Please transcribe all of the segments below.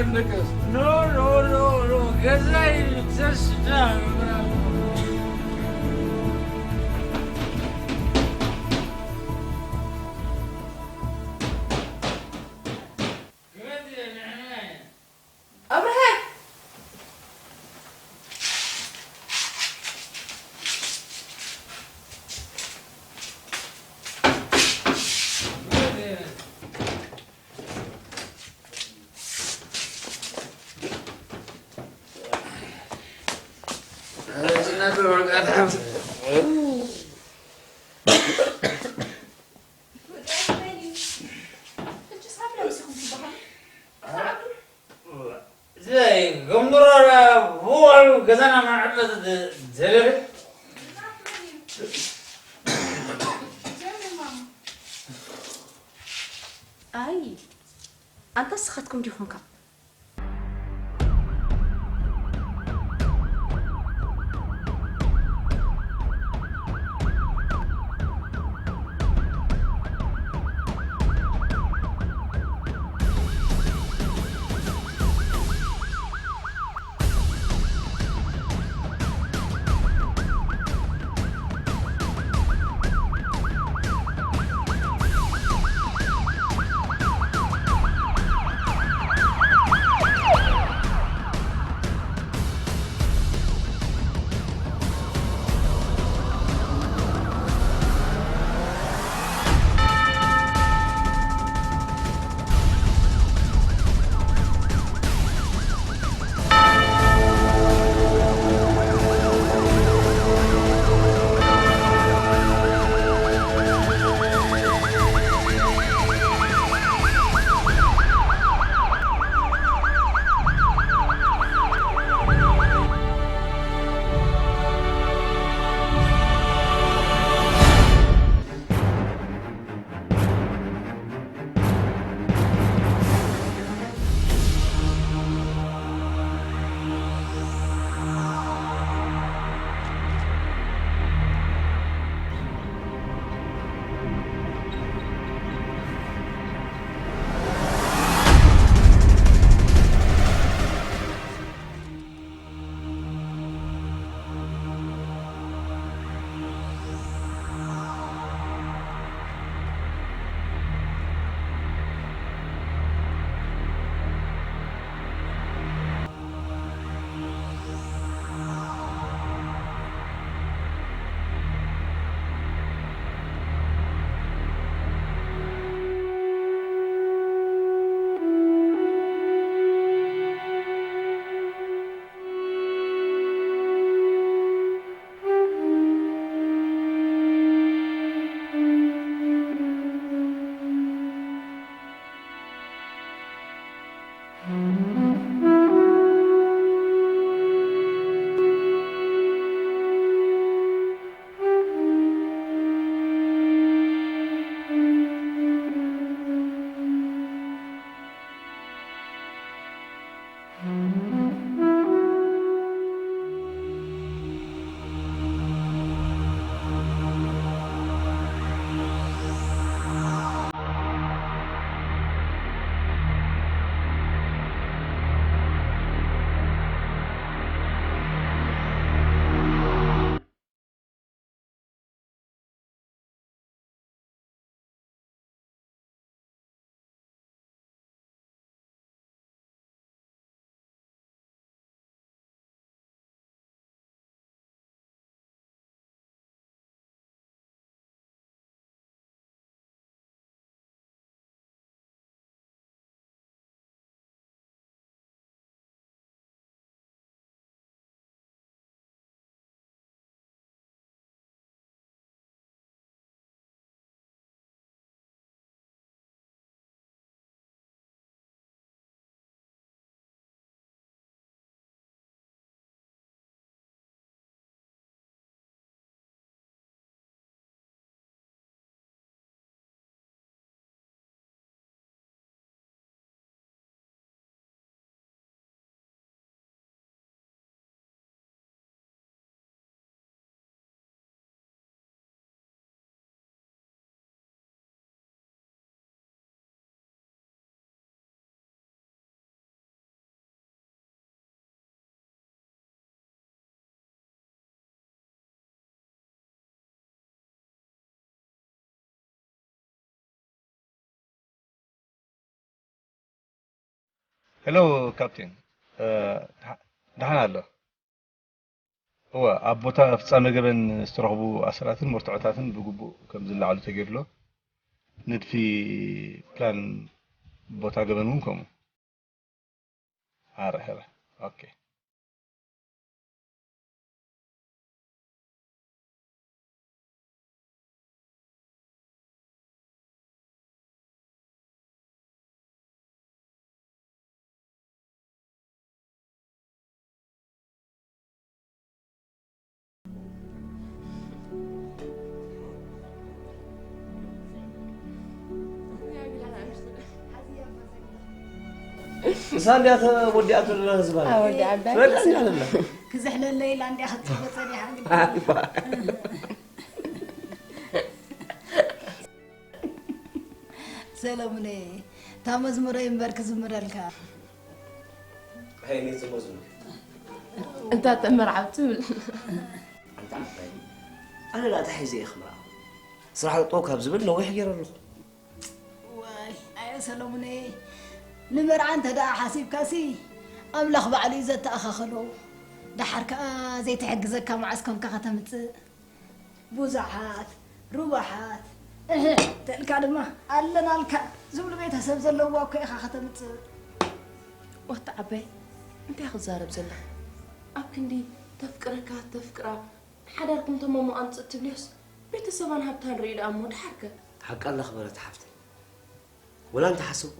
No, no, no, no. ገዛይ ተስፋ ኣብርሃ! ሕጂ ሳብ ለምሲኹም ትበሃሉ? እዚ ገምድሮ ብውዕሉ ገዛና መዕበ ዘለሪ። ኣይ፣ ኣንታ ስኻትኩም ዲኹም ካብ ሄሎ ካፕቴን፣ እ፣ ደሓ- ደሓን ኣሎ። እወ፣ ኣብ ቦታ ፍጻመ ገበን ዝተረኽቡ ኣስራትን መርትዖታትን ብግቡእ ከም ዝለዓሉ ተገይሩሎ። ንድፊ ፕላን ቦታ ገበን እውን ከምኡ። ኣረ፣ ሄረ። ኦኬ። እሳ እንዲያ ተወዲኣቶ ዘላ ህዝባ። ኣወዲ ዓባይ። ትበልዕ እንዲያ ዘላ። ክዝሕለለ ኢላ እንዲያ ክትፅበ ፀኒሓ ግን። ኣይባ። ሰለሙነይ፣ እታ መዝሙረይ እምበር ክዝምረልካ። ሃይኒ፣ ጽቡቕ ዝብል። እንታ ተመርዓው ትብል። ኣንታ ዓባይ፣ ኣነ ደኣ እንታይ ሒዘ እየ ክምርዓ? ስራሕ ጠጠው ካብ ዝብል ነዊሕ ገይረ ኣለኹ። ዋይ፣ ኣየ ሰለሙነይ፣ ንመርዓ እንተ ደኣ ሓሲብካሲ፣ ኣምላኽ ባዕሉ እዩ ዘተኣኻኸሎ። ደሓር ከኣ ዘይትሕግዘካ መዓስ ኮንካ ከተምጽእ? ብዙሓት፣ ርቡሓት፣ እህ፣ ተልካ ድማ ኣለናልካ ዝብሉ ቤተሰብ ዘለዋ እኮ ኢኻ ከተምጽእ። ወታ ዓባይ፣ እንታይ ክዛረብ ዘለኻ? ኣብ ክንዲ ተፍቅረካ፣ ተፍቅራ፣ ሓዳርኩም ተመሞ ኣምጽእ ትብልዮስ፣ ቤተሰባን ሃብታን ርኢ ደኣ እሞ ደሓርከ። ሓቂ ኣለኺ በረታ ሓፍተይ። ወላ እንተሓሰብኩ፣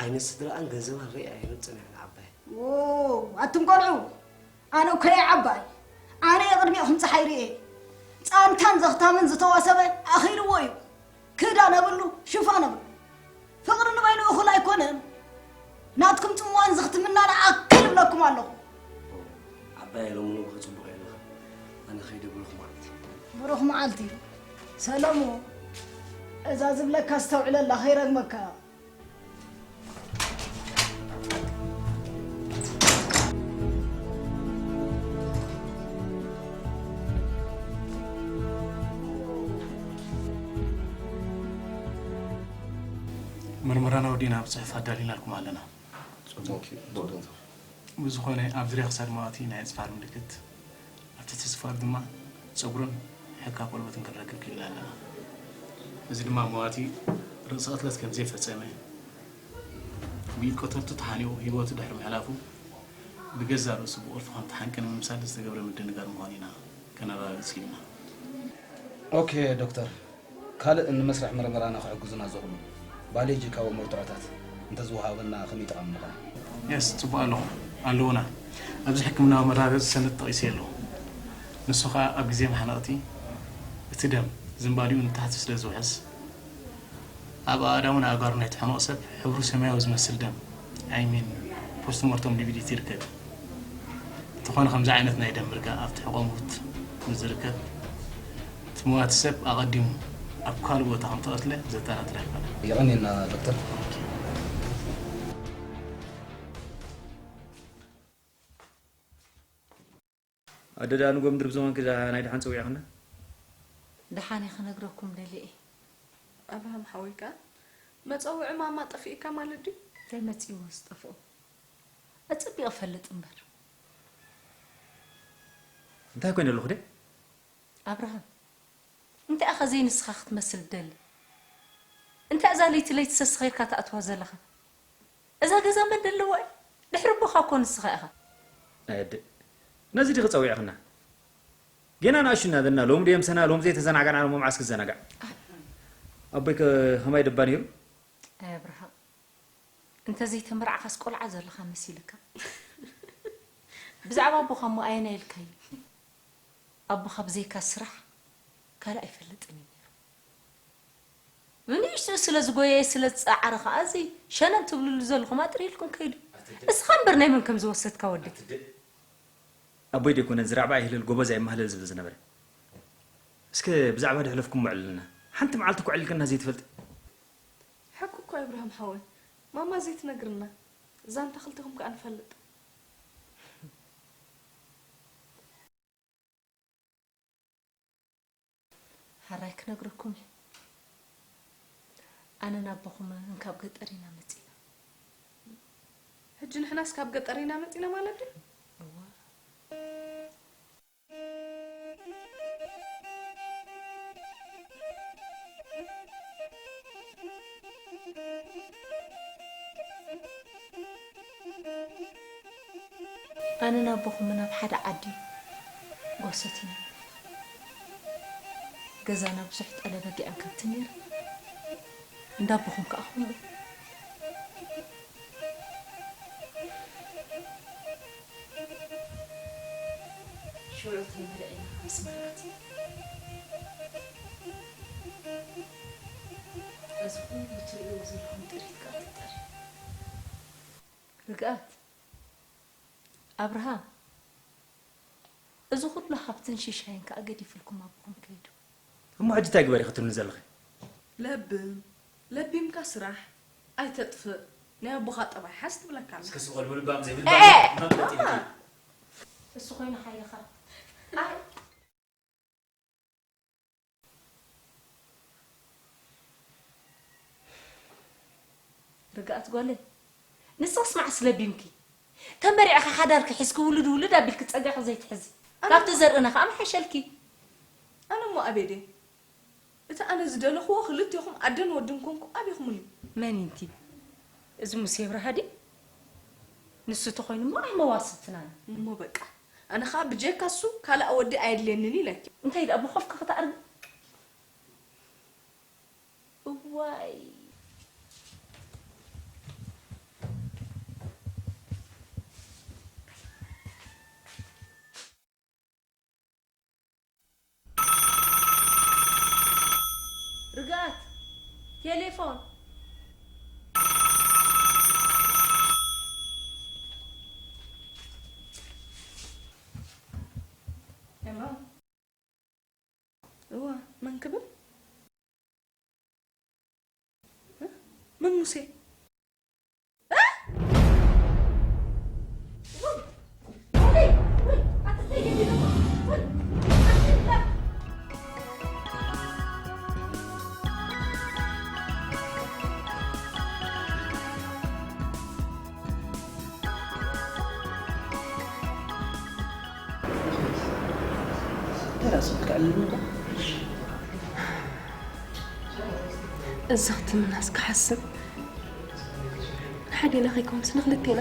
ዓይነት ስድራኣን ገንዘባን ርእየ ኣይመጽእን እየ ንዓባይ። ዎ፣ ኣቱም ቆልዑ፣ ኣነ እኮ እየ ዓባይ። ኣነ እየ ቅድሚኹም ጸሓይ ርእየ። ጻንታን ዘኽታምን ዝተዋሰበ ኣኺልዎ እዩ። ክዳን ኣብሉ፣ ሽፋን ኣብሉ። ፍቕሪ ንበይኑ እኹል ኣይኮነን። ናትኩም ጽምዋን ዝኽትምናን ኣክል እብለኩም ኣለኹ። ዓባይ ሎሚ ንግሆ ጽቡቕ የለኻ። ኣነ ኸይደ ብሩኽ መዓልቲ። ብሩኽ መዓልቲ። ሰለሙ፣ እዛ ዝብለካ ኣስተውዕለላ፣ ኸይረግመካ። ምርመራና ወዲእና ብጽሑፍ ኣዳሊናልኩም ኣለና። ጽቡቕ። ብዝኾነ ኣብ ዙርያ ክሳድ መዋቲ ናይ ኣጽፋር ምልክት፣ ኣብ ትሕቲ ጽፋር ድማ ጸጉርን ሕካ ቆርበትን ክንረክብ ክኢልና ኣለና። እዚ ድማ መዋቲ ርእሰ ቅትለት ከም ዘይፈጸመ፣ ብኢድ ቀተልቱ ተሓኒቑ ህይወቱ ድሕሪ ምሕላፉ ብገዛእ ርእሱ ብቁልፊ ከም ተሓንቀ ንምምሳል ዝተገብረ ምድንጋር ምዃኑ ኢና ከነረጋግጽ ክኢልና። ኦኬ ዶክተር፣ ካልእ ንመስርሕ መርመራና ክሕግዙና ዝኽእሉ ባዮሎጂካዊ መርትዖታት እንተዝወሃበና ከመይ ጠቓሚ ምኾነ? የስ፣ ጽቡቕ ኣለኹ። ኣለዉና። ኣብዚ ሕክምናዊ መረጋገጺ ሰነድ ተጠቒሱ ኣሎ። ንሱ ኸኣ ኣብ ግዜ ማሕነቕቲ እቲ ደም ዝንባሊኡ ንታሕቲ ስለ ዝውሕዝ፣ ኣብ ኣእዳውን ኣእጋሩን ናይ ተሕንቖ ሰብ ሕብሩ ሰማያዊ ዝመስል ደም፣ I mean፣ ፖስትሞርተም ሊቪዲቲ ይርከብ። እንተኾነ ከምዚ ዓይነት ናይ ደም ምርጋእ ኣብቲ ሕቖ ምውት ምስ ዝርከብ፣ እቲ መዋቲ ሰብ ኣቐዲሙ ኣብ ካልእ ቦታ ከም ተቐትለ ዘጠራጥር ኣይኮነን። የቐንየልና ዶክተር። ኣደ ደኣ ንጎ ምድሪ ብዘመንኪ እዛ ናይ ደሓን ጸዊዕኽና? ደሓን እየ ክነግረኩም ደልየ እየ። ኣብርሃም ሓወይ ከኣ መጸውዒ ማማ ጠፊእካ ማለት ድዩ? እንታይ መጺእዎ ዝጠፍኦ? ኣጸቢቐ እፈልጥ እምበር። እንታይ ኮይነ ኣለኹ ደ? ኣብርሃም፣ እንታይ ኢኻ ዘይንስኻ ክትመስል ትደሊ? እንታይ እዛ ለይቲ ለይቲ ሰስኻ ኢልካ ትኣትዋ ዘለኻ? እዛ ገዛ መን ደለዋ እያ? ድሕሪ ኣቦኻ እኮ ንስኻ ኢኻ። ኣየደ፣ ነዚ ዲኺ ጸዊዕኽና? ጌና ንኣሽቱ ኢና ዘለና፣ ሎሚ ድየ ምሰና፣ ሎሚ ዘይተዘናጋዕና፣ ሎሚ መዓስ ክዘናጋዕ? ኣቦይ ከ ከማይ ደባ ነይሩ? ኣይ ኣብርሃም፣ እንተ ዘይተመርዓኻስ ቆልዓ ዘለኻ መሲልካ። ብዛዕባ ኣቦኻ እሞ ኣየናይ ኢልካዮ? ኣቦኻ ብዘይካ ስራሕ ካልእ ኣይፈልጥን እዩ ነይሩ። ብንእሽትኡ ስለ ዝጎየየ ስለ ዝጸዓረ ከኣ እዚ ሸነን ትብልሉ ዘለኹም ኣጥር ኢልኩም ከይዱ። እስኻ እምበር ናይ መን ከም ዝወሰድካ ወዲ። ኣቦይ ደይኮነን ዝራዕባ ኣይህለል ጎበዝ ኣይማህለል ዝብል ዝነበረ። እስከ ብዛዕባ ደሕለፍኩም ኣዕልልና። ሓንቲ መዓልቲ እኮ ኣዕሊልክና ዘይትፈልጢ። ሓቁ እኮ እብርሃም ሓወይ፣ ማማ ዘይትነግርና ዛንታ ክልተኹም ከኣ ንፈልጥ። ሓራይ ክነግረኩም እየ። ኣነን ኣቦኹምን ካብ ገጠር ኢና መጺና። ሕጂ ንሕናስ ካብ ገጠር ኢና መጺና ማለት ድዩ? ኣነን ኣቦኹምን ኣብ ሓደ ዓዲ ጓሶት ኢና። ገዛና ብዙሕ ጠለ በጊዕን ከብትን ነይሩ። እንዳ ኣቦኹም ከኣ ከምኡ። ሽዑ ተንበልዕ ኢና ምስ መርዓት። እዚ ኩሉ ትርእይዎ ዘለኹም ጥሪት ከኣ ትጠሪ። ርግኣት፣ ኣብርሃም፣ እዚ ኩሉ ሃብትን ሽሻይን ከኣ ገዲፍልኩም ኣቦኹም ከይዱ። እሞ ሕጂ እንታይ ግበሪ ክትብልኒ ዘለኺ? ለብም፣ ለቢምካ ስራሕ፣ ኣይተጥፍእ፣ ናይ ኣቦኻ ጠባይ ሓዝ ትብለካ ኣላ። እስከ ስቕ በል፣ ምልባም ዘይምልባም ኤ! መምለጢ ኢልኪ። እሱ ኮይኑ ሓይኻ። ኣይ። ርግኣት ጓለይ፣ ንስኽስ መዓስ ለቢምኪ? ተመሪዕኺ ሓዳርኪ ሒዝኪ ውሉድ ውሉድ ኣቢልኪ ጸጋኺ ዘይትሕዚ። ኣነ ካብቲ ዘርእና ከኣ ምሓሸልኪ። ኣነ እሞ ኣቤደይ፣ እቲ ኣነ ዝደለኽዎ ክልቴኹም ኣደን ወድን ኮንኩ ኣቢኹምኒ። መን ኢንቲ? እዚ ሙሴ ብርሃ ድዩ? ንሱ ተኾይኑ እሞ ኣይ መዋስልትናን። እሞ በቃ፣ ኣነ ኸኣ ብጀካ እሱ ካልእ ወዲ ኣየድልየንን ኢለኪ። እንታይ ደኣ ብኾፍኪ ክተዕርቢ? እዋይ። ርግኣት፣ ቴሌፎን። ሄሎ። እዋ፣ መን ክብል? እ? መን ሙሴ? እ? ተራሱ ትከዕልልኒ ዶ? እዚ ክትምናስ ክሓስብ ንሓዴና ከይኮንስ ንክልቴና።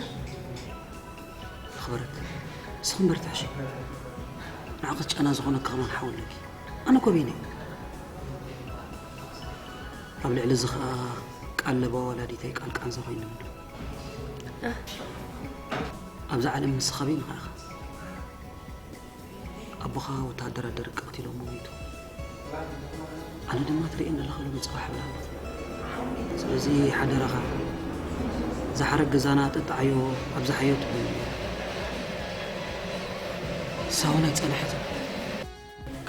ኣኽበረት፣ ንስኺ በርትዒ እሺ። ንዓኺ ጫና ዝኾነኪ ከማን ሓው ኣለኪ። ኣነ እኮ በይነይ። ኣብ ልዕሊ እዚ ኸኣ ቃል ለበዋ ወላዲተይ ቃል ቃንዛ ኮይኑኒ። ኣብዚ ዓለም ንስኻ በይንኻ ኢኻ። ኣቦኻ ወተሃደራት ደርግ ቀቲሎሞ ሞይቱ። ኣነ ድማ ትርእየኒ ኣለኻ ሎሚ ጽባሕ ብላዕነት። ስለዚ ሓደራኻ፣ እዛ ሓረግ ገዛና ጠጥዓዮ፣ ኣብዛ ሓዮ ትበል። ንሳ እውን ኣይጸንሐትን።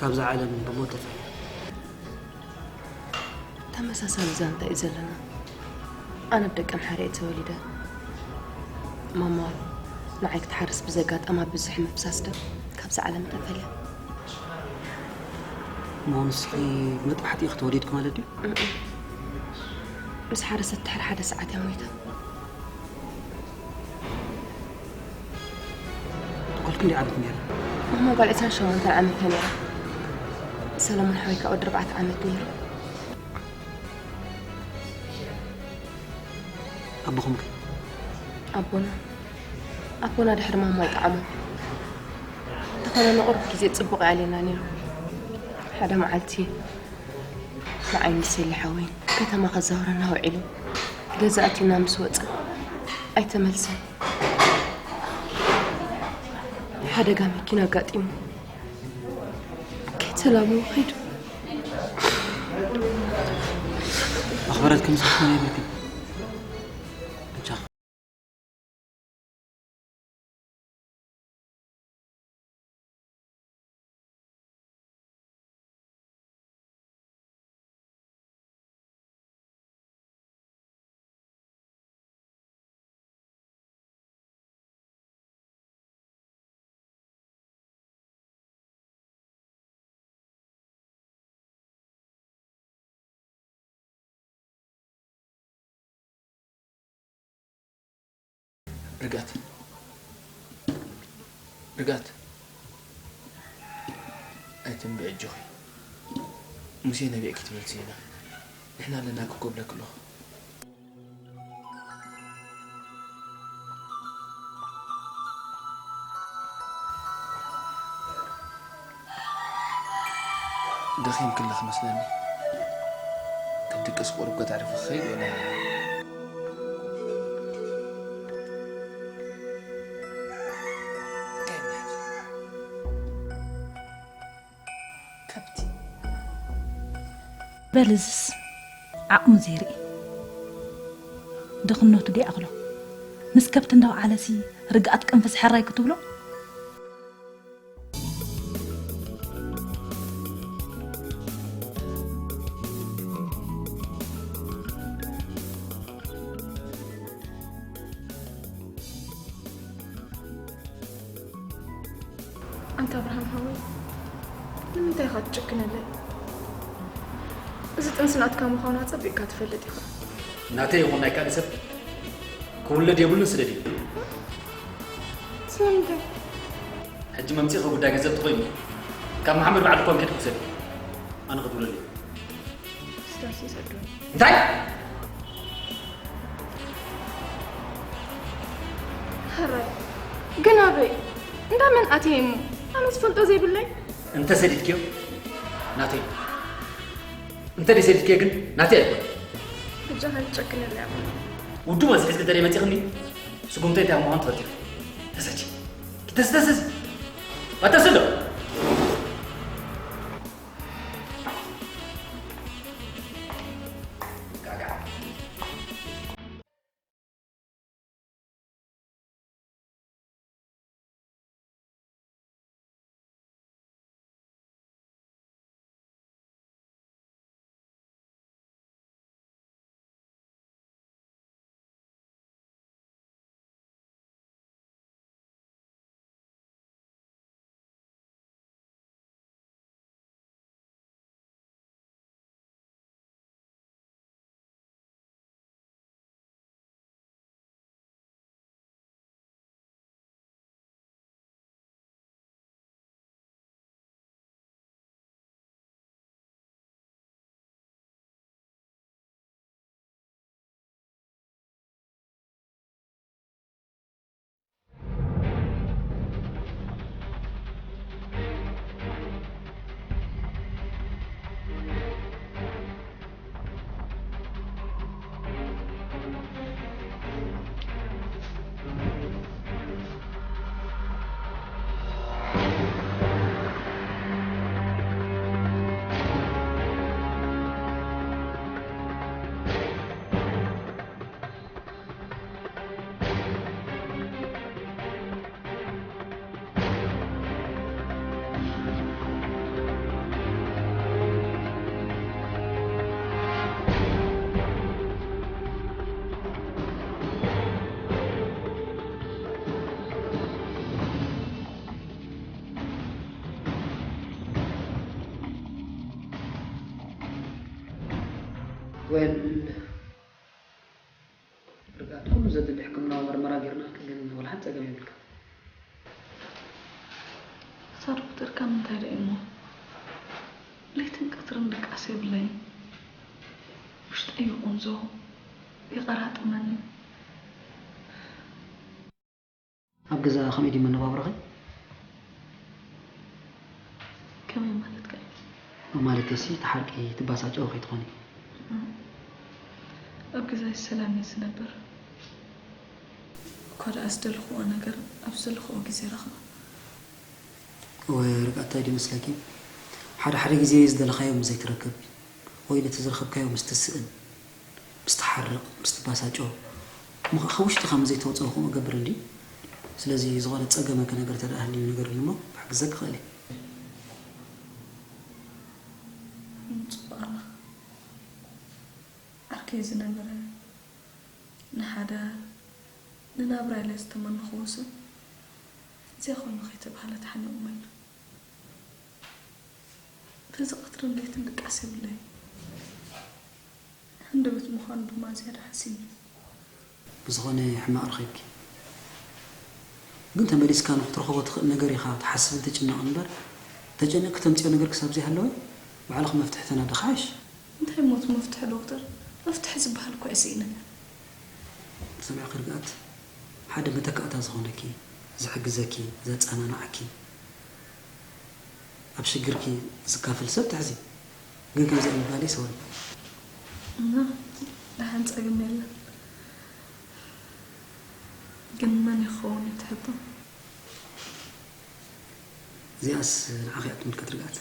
ካብዛ ዓለም ብሞት ተፈልያ። ተመሳሳሊ ዛንታ እዩ ዘለና። ኣነ ብደቂ ኣምሓራ እየ ተወሊደ። ማማ ንዓይ ክትሓርስ ብዘጋጠማ ብዙሕ ምፍሳስ ደም ካብዛ ዓለም ተፈልያ። እሞ ንስኺ መጥባሕቲ ኢኺ ተወሊድኪ ማለት ድዩ? እም። ምስ ሓረሰት ድሕሪ ሓደ ሰዓት እያ ሞይታ። ጓል ክንደይ ዓመት ነይራ? ማማ ጓል ዕስራን ሸሞንተን ዓመት እያ ነይራ። ሰለሞን ሓወይ ከኣ ወዲ ኣርባዕተ ዓመት ነይሩ። ኣቦኹም ከ? ኣቦና፣ ኣቦና ድሕሪ ማማ ይጠዓሞ። እንተኾነ ንቑሩብ ግዜ ጽቡቕ ይኣልየና ነይሩ። ሓደ መዓልቲ ንዓይ ምስ ሴሊ ሓወይን ከተማ ከዛውረና ውዒሉ፣ ገዛ ኣቲና ምስ ወጸ ኣይተመልሰን። ሓደጋ መኪና ኣጋጢሙ ከይተላበወ ከይዱ። ኣኽበረት፣ ከምዚ ክትኮኒ የብልክን። ብቻ ርግኣት፣ ርግኣት፣ ኣይተንብዒ ኣጆኺ። ሙሴ ነቢዕኪ ትመልሲ ኢና። ንሕና ኣለናኪ እኮ እብለኪ ኣለኹ። ደኺምኪ ኣለኺ መስለኒ። ክትድቅሲ ቁሩብ ከተዕርፊ ክኸይድ ወላ? እንታይ ይብሃል? ከብቲ። በል እዝስ ዓቕሙ ዘይርኢ። ድኽነቱ ደይኣኽሎ። ምስ ከብቲ እንዳውዓለሲ ርግኣት ቅንፍዝ ሕራይ ክትብሎ? ኣንታ ኣብርሃም ሓወይ፣ ንምንታይ ኢኻ ትጭክነለይ? እዚ ጥንሲ ናትካ ምዃኑ ኣጸቢቕካ ትፈልጥ ኢኻ። ናተይ ይኹን ናይ ካልእ ሰብ ክውለድ የብሉን፣ ስደድዮ። ስለምንታይ? ሕጂ መምጺእኺ ጉዳይ ገንዘብ ተኾይኑ፣ ካብ መሓመድ በዓል ድኳን ከድኪ ውሰዲ። ኣነ ክድውለሉ እየ። ስታሲ ሰዱን። እንታይ? ሕራይ፣ ግን ኣበይ? እንዳ መን ኣትየ እሞ? ኣነ ዝፈልጦ ዘይብለይ? እንተ ሰዲድክዮ ናተይ። እንተ ደይሰዲድክዮ ግን ናተይ ኣይኮነን። በጃኻ ኣይትጨክነለይ ኣቦና። ውዱእ መልሲ ሒዝኪ እንተ ደይመጺኽኒ፣ ስጉምተይ እንታይ ምዃኑ ትፈልጢ ኢኺ። ተሰጂ። ተሰ-፣ ተሰጂ። ኣተስሎ። ጋጋ። ወል ርግኣት፣ ኩሉ ዘድሊ ሕክምናዊ መርመራ ጌርናልኪ፣ ግን ወላ ሓንቲ ጸገም የብልካ። እታ ዶክተር ካብ ምንታይ ደኣ እሞ? ለይትን ቀትርን ድቃስ የብለይን። ውሽጠይ ይቑንዞ፣ የቐራጥመኒ። ኣብ ገዛ ከመይ ድዩ መነባብሮኺ? ከመይ ማለትካ እዩ? ማለተይሲ፣ ትሓርቂ፣ ትባሳጨዊ ከይትኾኒ። ኣብ ገዛይ ሰላም እየ ዝነብር። እኳ ደኣ ዝደለኽዎ ነገር ኣብ ዝደለኽዎ ግዜ ረኽበ። እወ፣ ርግኣት፣ እንታይ ድዩ መስለኪ? ሓደ ሓደ ግዜ ዝደለኻዮ ምስ ዘይትረክብ፣ ወይ ነቲ ዝረኸብካዮ ምስ ትስእን፣ ምስ ትሓርቕ፣ ምስ ትባሳጮ፣ እሞ ኸዓ ካብ ውሽጥኻ ምስ ዘይተውጽኦ ከምኡ እገብር እንድዩ። ስለዚ ዝኾነ ጸገመኪ ነገር እንተ ደኣ ሃልዩ ንገርኒ እሞ ክሕግዘኪ እኽእል እየ። ጽቡቕ ኣለኻ። ዓርከይ ዝነበረ፣ ንሓዳር፣ ንናብራ ኢለ ዝተመነኽዎ ሰብ፣ እዚኣ ኮይኑ ከይተባህለ ተሓኒቑ መይቱ። በዚ ቀትርን ለይትን ድቃስ የብለይን። ሃንደበት ምዃኑ ድማ ዝያዳ ሓሲኒ። ብዝኾነ፣ ሕማቕ ረኺብኪ። ግን ተመሊስካ ንክትረኽቦ ትኽእል ነገር ኢኻ ትሓስብን ትጭነቕን እምበር፣ ተጨኒቕኪ ተምፅዮ ነገር ክሳብ ዘይሃለወ ባዕልኺ መፍትሒ ተናዲ ክሓይሽ። እንታይ ሞት መፍትሒ ዶክተር? መፍትሒ ዝበሃል እኮ ኣይስኢንን። ሰሚዕኪ ርግኣት፣ ሓደ መተካእታ ዝኾነኪ፣ ዝሕግዘኪ፣ ዘጸናንዓኪ፣ ኣብ ሽግርኪ ዝካፈል ሰብ ትሕዚ። ግን ከምዚኣ ምባለይ ሰወል። እና ደሓን ጸገም የለን። ግን መን ይኸውን እዩ እቲ ሕቶ? እዚኣስ ንዓኺ እያ ትምልከት ርግኣት።